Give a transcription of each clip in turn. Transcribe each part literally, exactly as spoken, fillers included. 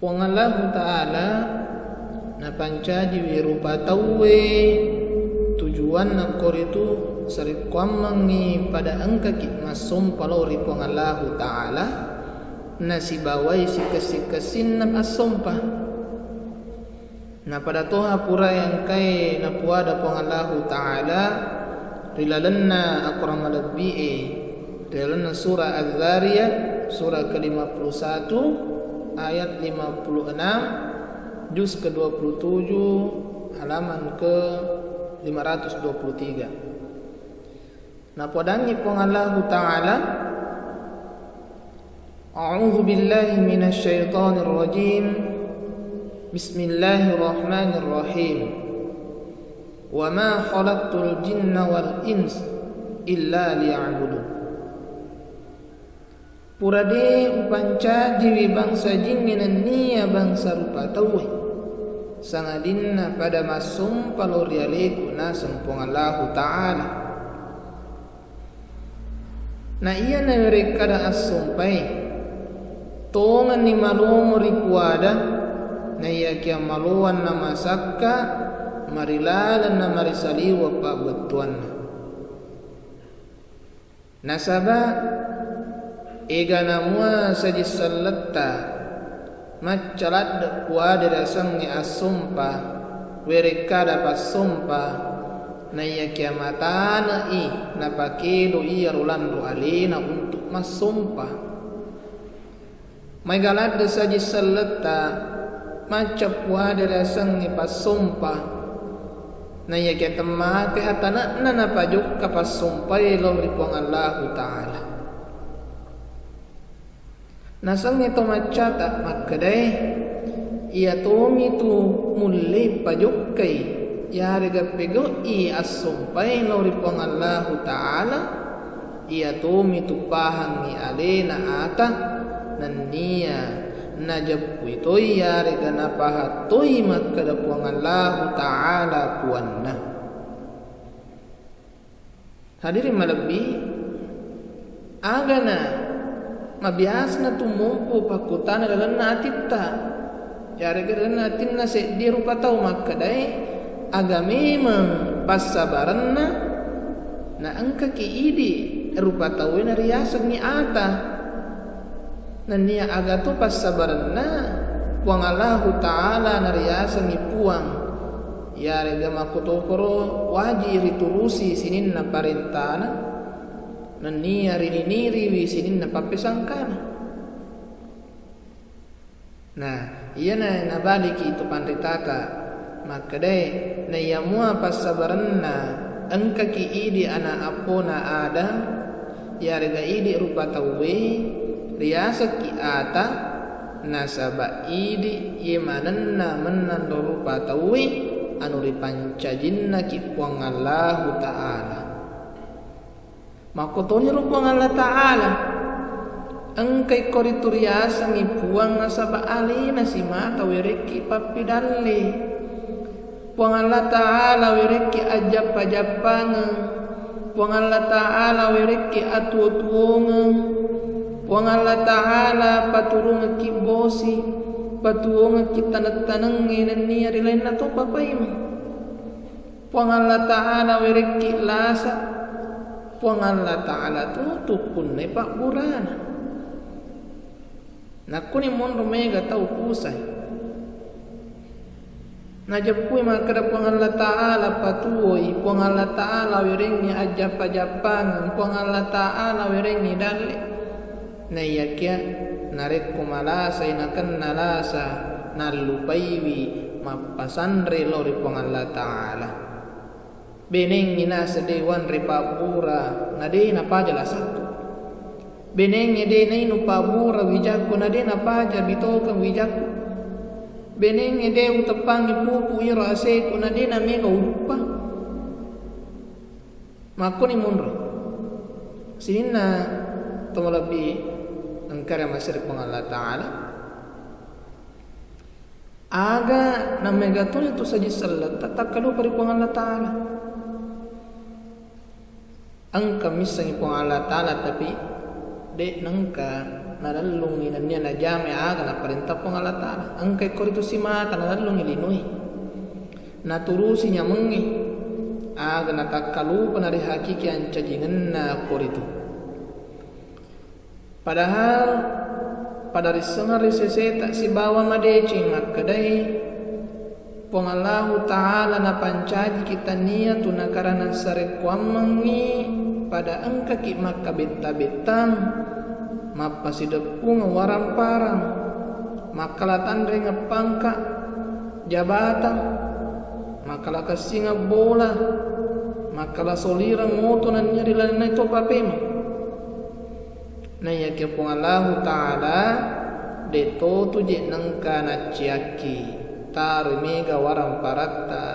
Puang Allahu Ta'ala napancajiwi rupa tauwe, tujuanna koritu sarekkuammengngi pada engkaki massompa lao ri Puang Allahu Ta'ala, nasibawai sikessi-kessinna assompa. Napada toha purae engkae napuada Puang Allahu Ta'ala ri lalenna akorang malebbi'e, ri lalenna surah Az-Zariyat, surah ke lima puluh satu, ayat lima puluh enam, juz ke dua puluh tujuh, halaman ke lima ratus dua puluh tiga. Napodangngi Puang Allahu Ta'ala, A'udzu billahi minasy syaithanir rajim. Bismillahirrahmanirrahim. Wa ma khalaqtul jinna wal ins illa liya'budun. Pura de upancajiwi bangsa jingnge nennia bangsa rupa tauwe, sangadinna pada massompa lao ri aleku naseng Puang Allahu Ta'ala. Na iya nawerekkada assompai, tongenni malomo ripuada, naiyakia maloang namasakka, marilaleng namarisaliweng pabbettuanna. Nasaba, egana mua saji selletta, macca ladde puada riasengnge assompa, werekkada passompa, naiyakia matane'i napakedo iyaro lanro alena untuk massompa. Maega ladde saji selletta, macca puada riasengnge passompa, naiyakia temmake hatane'na napajokka passompae lao ri Puang Allahu Ta'ala. Nasengnge to maccata makkedae, iya tomitu mulle pajokkai, yarega pego'i assompae lao ri Puang Allahu Ta'ala, iya tomitu pahangngi alena ata, nennia najeppui toi yarega napahang toi makkeda Puang Allahu Ta'ala puanna. Hadirin malebbi, agana mabiasana tu mompo pakkutana lalenna atitta. Yarega lalenna atinna seddi rupa tau makkedae, aga memeng passabarenna na engkaki idi rupa tauwe nariasengngi ata. Nennia aga to passabarenna Puang Allahu Ta'ala nariasengngi Puang, yarega makkotokoro waji riturusi sininna parentana, nennia rininiriwi sininna pappesangkana. Nah, iyana nabaliki tu panritata makkedae, naiya mua passabarenna engkaki idi ana appona Adam, yarega idi rupa tauwe, riasekki ata, nasaba idi ye manenna mennang ro rupa tauwe anu ripancajinnaki Puang Allahu Ta'ala. Makkotoniro Puang Allah Ta'ala. Engkai koritu riasengngi Puang nasaba alena simata werekki pappidalle. Puang Allah Ta'ala werekki ajjappa-jappangeng. Puang Allah Ta'ala werekki atuwo-tuwongeng. Puang Allah Ta'ala paturungekki bosi, patuwongekki taneng-tanengnge nennia ri lainna topa paimeng. Puang Allah Ta'ala werekki lasa, Puang Allah Ta'ala tu tuppunnai pabburana. Nakkuni monro mega tau kusai. Najeppui makkeda Puang Allah Ta'ala patuwoi, Puang Allah Ta'ala werengngi ajjappa-jappangeng, Puang Allah Ta'ala werengngi dalle. Naiyakia narekko malasai nakenna lasa, nallupaiwi mappasanre lao ri Puang Allah Ta'ala. Benengngi naseng de wanre pabbura, na de napaja lasakku. Benengnge de nainung pabbura wijakku, na de napaja bitokeng wijakku. Benengnge de uteppangngi pupu iro aseku, na de namega uduppa. Makkoni monro. Sininna to malebbi engkara masiri Puang Allah Ta'ala. Aga namega toni tu saji selletta takkalupa ri Puang Allah Ta'ala. Engka missengngi Puang Allah Ta'ala, tapi De' nengka nalellungngi nennia najamai aga naparenta Puang Allah Ta'ala. Engkai koritu simata nalellungngi linoi. Naturusi nyamengngi aga natakkalupa narihakiki ancajingenna koritu. Padahal pada rissengeng ri seseta sibawa madeceng makkedai, Puang Allahu Ta'ala napancajiki tania tu nakarana sarekkuammengngi pada engkaki makkabetta-bettang, mappasideppungeng warang-parang, makkala tanrengeng pangka, jabatang, makkala kessingeng bola, makkala solireng oto nennia ri lalenna to papemeng. Naiyakia Puang Allahu Ta'ala de' to tu je' nengka nacciakki taroi mega warang paratta,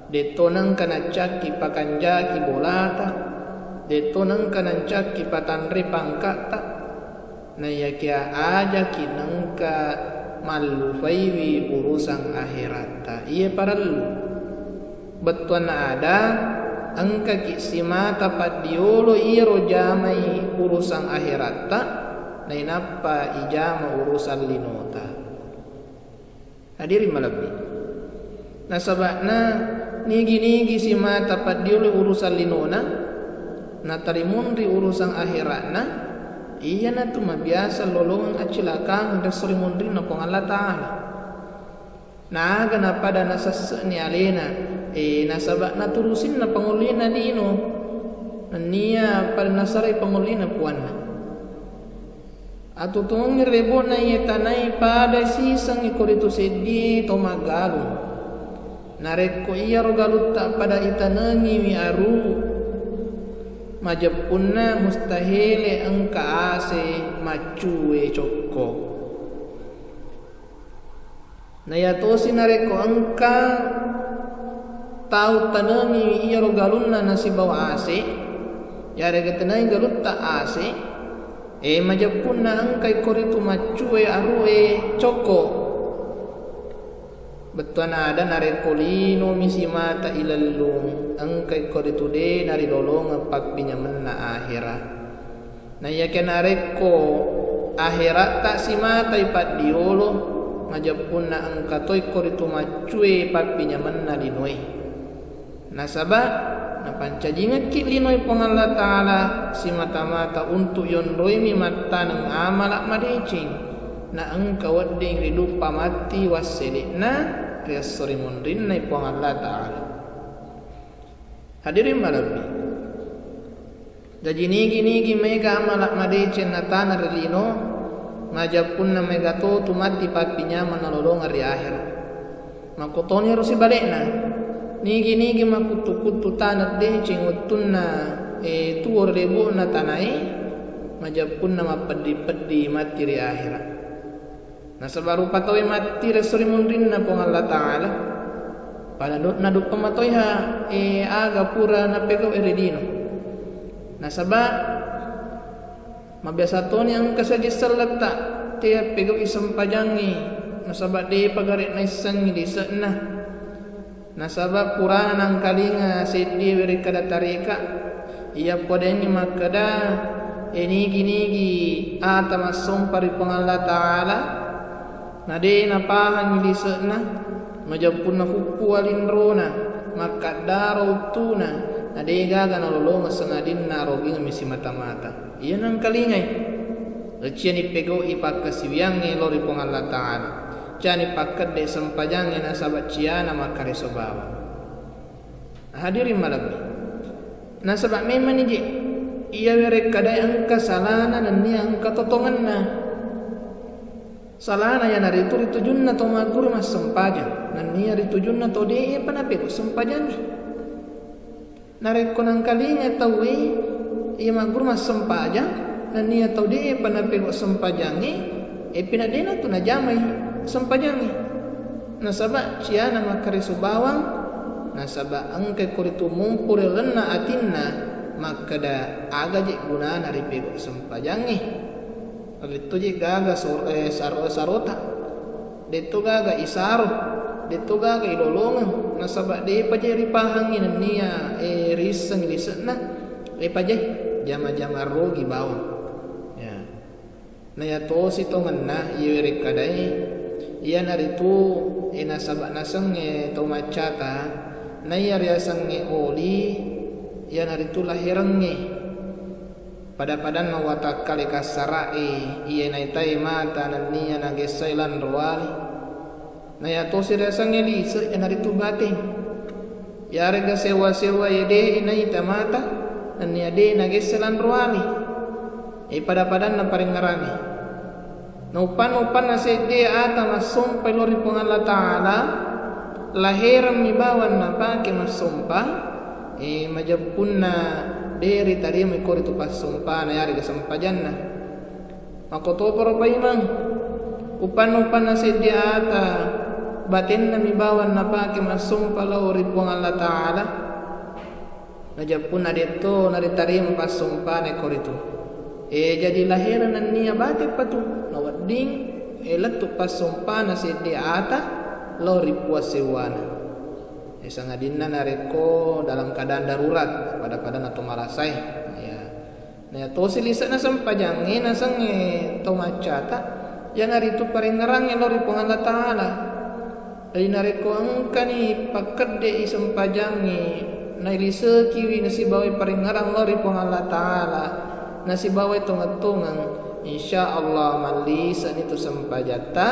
de' to nengka nacciakki pakanjaki bolata, de' to nengka nancakki patanre pangkatta, naiyakia ajaki nengka mallufaiwi urusang aheratta. Iye parellu. Bettuanna ada, engkaki simata paddiolo iyaro jamai urusang aheratta, nainappa ijama urusang linota. Hadirin malebbi. Nasaba'na nigi-nigi simata paddiolo urusang linona, natarimunri urusang ahera'na, iyanatu mabiasa lolongeng acilakang ri esso rimunrinna Puang Allah Ta'ala. Naaga napada nasesse'ni alena, e, nasaba naturusinna pangollina lino, nennia pada nasarai pangollina puanna. Atutuongngi rebo'na iye tanai pada sisengngi koritu seddie to maggalung. Narekko iyaro galutta pada itanengiwi aru, majeppunna mustahele engka ase maccue cokko. Nayatosi narekko engka tau tanengiwi iyaro galunna nasibawa ase, yarega tenai galutta ase, e, majeppunna engkai koritu maccue arue cokko. Bettuanna ada narekko linomi simata ilellung, engkai koritu de narilolongeng pappinyamenna ahera. Naiyakia narekko aheratta simatai paddiolo, majeppunna engka toi koritu maccue pappinyamenna linoe. Nasaba napancajingekki linoe Puang Allah Ta'ala simata-mata untu yonroimi mattaneng amala madeceng, na engka wedding riduppa matti wassele'na ri esso rimunrinnai Puang Allah Ta'ala. Hadirin malebbi. Jaji nigi-nigi maega amala madeceng natana ri lino, majeppunna maega to tu matti pappinyameng nalolongeng ri ahera. Makkutoniro sibalikna, nigi-nigi makkuttu-kuttu tana deceng wettunna, e, tuo ri lebo'na tanae, majeppunna mappeddi-peddi matti ri ahera. Nasaba rupa tauwe matti ri esso rimunrinna Puang Allah Ta'ala, pada du-, naduppa matoiha, e, aga pura napegau'e ri lino. Nasaba mabiasa toni engka saja selletta te pegau'i sempajangnge, nasaba depa gare naissengngi lise'na. Nasaba purana nangkalinga seddie werekkada tareka, iya podangngi makkeda, e, nigi-nigi ata massompa ri Puang Allah Ta'ala, na de napahangngi lise'na, majeppunna fuppu alinrona, makkaddaro uttuna, na de gaga nalolongeng sangadinna arogingeng misi mata-mata. Iya nangkalingai. Ciani pegau'i pakkasiwiangnge lao ri Puang Allah Ta'ala. Ciani pakkedde sempajangnge nasaba ciana makkareso bawang. Hadirin malebbi. Nasaba memang niji iya werekkadae engka salana nennia engka totongenna. Salana iyanaritu ritujunna to magguru massempajang, nennia ritujunna to de'pa napegau sempajangnge. Narekko nangkalinga tauwe iya magguru massempajang, nennia tau de'pa napegau sempajangnge, e, pinadena tu najamai sempajangnge. Nasaba ciana makkareso bawang, nasaba engkai koritu mumpu ri lalenna atinna makkeda, aga je gunana ripegau sempajangnge? Ritto je gaga sor-, eh, saro-, sarota. Detto gaga isaro, detto gaga ilolongeng, nasaba depa je ripahangngi nennia, eh, riisseng lise'na, eh, pajai jama-jama rogi bawang. Nayatosi tongenna iye werekkadai, iyanaritu, e, nasaba nasengnge to maccata, naiya riasengnge oli, iyanaritu laherengnge. Pada-padanna watakkale kassara'i, iye naitai mata nenniya nagessai lanro wali. Nayatosi riasengnge lise, iyanaritu bateng. Yarega sewa-sewa ye de naita mata, nenniya de nagesse lanro wali. E, pada-padanna parengngerangnge. Naupan-upanna sedde ata massompai lao ri Puang Allah Ta'ala, laheremmi bawang napake massompa, e, majeppunna de ritarimai koritu passompana yarega sempajanna. Makkotoparo paimeng, upanna-upanna seddi ata batennami bawang napake massompa lao ri Puang Allah Ta'ala, najeppunna detto naritarima passompana koritu. E, jadi lahera nennia bateppa tu, nawedding, e, lettu passompana seddi ata lao ri Puang sewwana. E, sangadinna narekko dalam keadaan darurat, pada-padanna to marasai. Ya. Nayatosi lise'na sempajangnge nasengnge to maccata, iyanaritu parengngerangnge lao ri Puang Allah Ta'ala. Jadi narekko engkani pakkedde'i sempajangnge, nailisekiwi nasibawai parengngerang lao ri Puang Allah Ta'ala, nasibawai tongeng-tongeng, insya Allah mallise'ni tu sempajatta,